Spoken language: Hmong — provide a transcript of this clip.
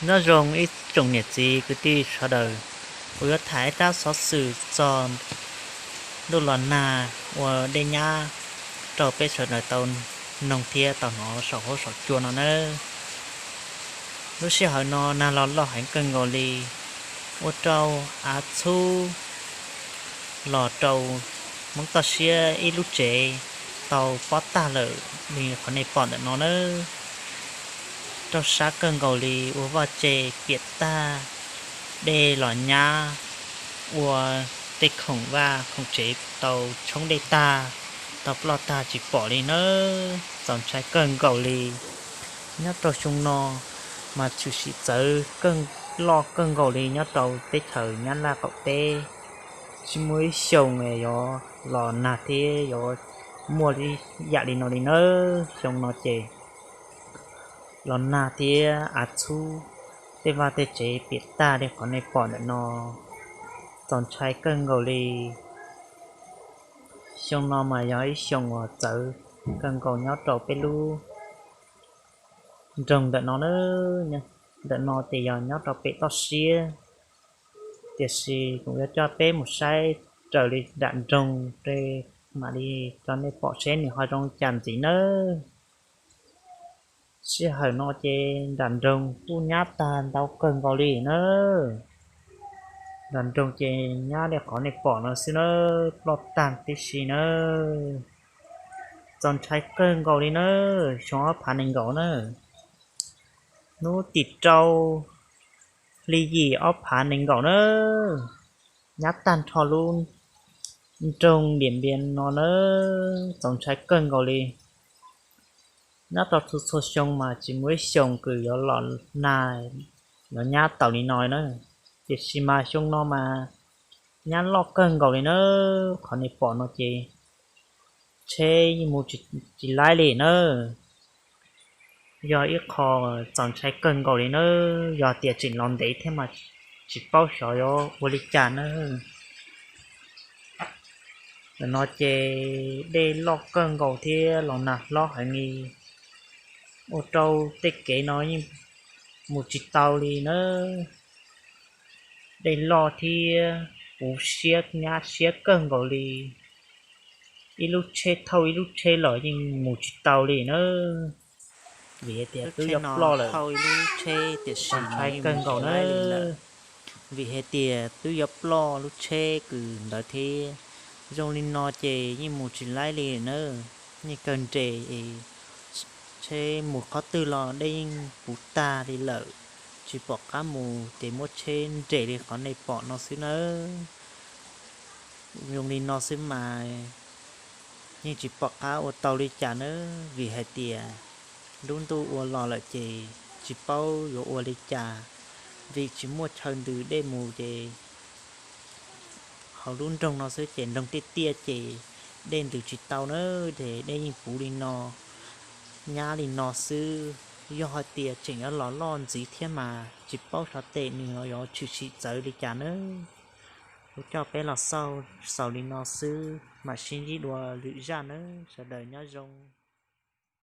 Nyob zoo ib tsoom niam txiv kwv tij sawv daws, kuv yuav tham ib tsab xov xwm txog ntuj los nag ua dej nyab rau peb sawv daws tau mloog thiab tau hnov saum huab saum cua no nawb. Lub sij hawm no nag los loj heev kawg nkaus li, ua rau av txhub los rau Hmoob toj siab ib lub tsev tau pob tag lawm li qhov nej pom ntawm no nawb. Raug sab kawg nkaus li, ua vaj tse piam tag, dej los nyab, ua tej khoom vaj khoom tsev tau tshoob dej tag, tau ploj tag tsis pom li nawb. Txaus ntshai kawg nkaus li. Nyob rau xyoo no mas tshwm sim txawv loj kawg nkaus li nyob rau teb chaws Nyab Laj qaum teb. Tsis muaj ib xyoo yuav los nag thiab yuav muaj ib yam li no li nawb. Xyoo no ces los nag thiab av txhub, tej vaj tej tsev piam tag li qhov nej pom ntawm no. Txaus ntshai kawg nkaus li. Xyoo no mas yog ib xyoo uas txawv kawg nkaus nyob rau peb lub nroog ntawm no. Ntawm no ces yog nyob rau pem toj siab, tiam sis kuv yuav coj peb mus saib raws li nram nroog, mam li rau nej pom seb nws ho zoo cas ntxiv nawb. Sij hawm no ces nram nroog kuj nyab tag ntau kawg nkaus li nawb. Nram nroog ces nyab li qhov nej pom no xwb nawb, ploj tag tib si nawb. Txaus ntshai kawg nkaus li nawb. Xyoo ob phav nees nkaum nawb, hnub tim rau hli yim ob phav nees nkaum nawb, nyab tag nrho lub nroog Diam Npias no nawb. Txaus ntshai kawg nkaus li. Nyob rau txhua txhua xyoo mas tsis muaj ib xyoos kws yuav los nag, yuav nyab tau li no na. Tiam sis mas xyoo no mas nyab loj kawg nkaus li nawb. Qhov nej pom no ces tsheb yeej mus tsis laib li nawb. Yog ib qho txaus ntshai kawg nkaus li nawb. Yog tias tseem los ntev thiab mas tsis paub xyov yuav ua li cas nawb. Ntawm no ces dej loj kawg nkaus thiab los nag hlob heev li, ua rau tej kev no yeej mus tsis tau li nawb. Dej loj thiab puv siab nyab siab kawg nkaus li. Ib lub tsheb thauj ib lub tsheb los yeej mus tsis tau li nawb. Vim hais tias twb yuav ploj lawm, ib lub tsheb tiam sis ntshai kawg nkaus nawb. Vim hais tias twb yuav ploj lub tsheb kws ntawd thiab. Zoo li no ces yeej mus tsis laib li nawb. Yeej kawg nres es tsheb mus qhov twg los dej yeej puv tag li lawm, tsis pom qab mus ces muab tsheb nres li qhov nej pom no xwb nawb. Zoo li no xwb mas yeej tsis pom qab ua tau li cas nawb, vim hais tias lub ntuj ua los lawm ces tsis paub yuav ua li cas, vim tsis muaj chaw ntws dej mus ces hauv lub nroog no xwb ces nroog tiaj tiaj ces dej ntws tsis tau nawb, ces dej yeej puv li no, nyab li no xwb. Yog hais tias tseem yuav los loj ntxiv thiab mas tsis paub xyov tej nws yuav tshwm sim txawv li cas nawb. Kuv coj peb los xaus li no xwb, mam sib ntsib dua lwm zaj nawb, sawv daws nyob zoo.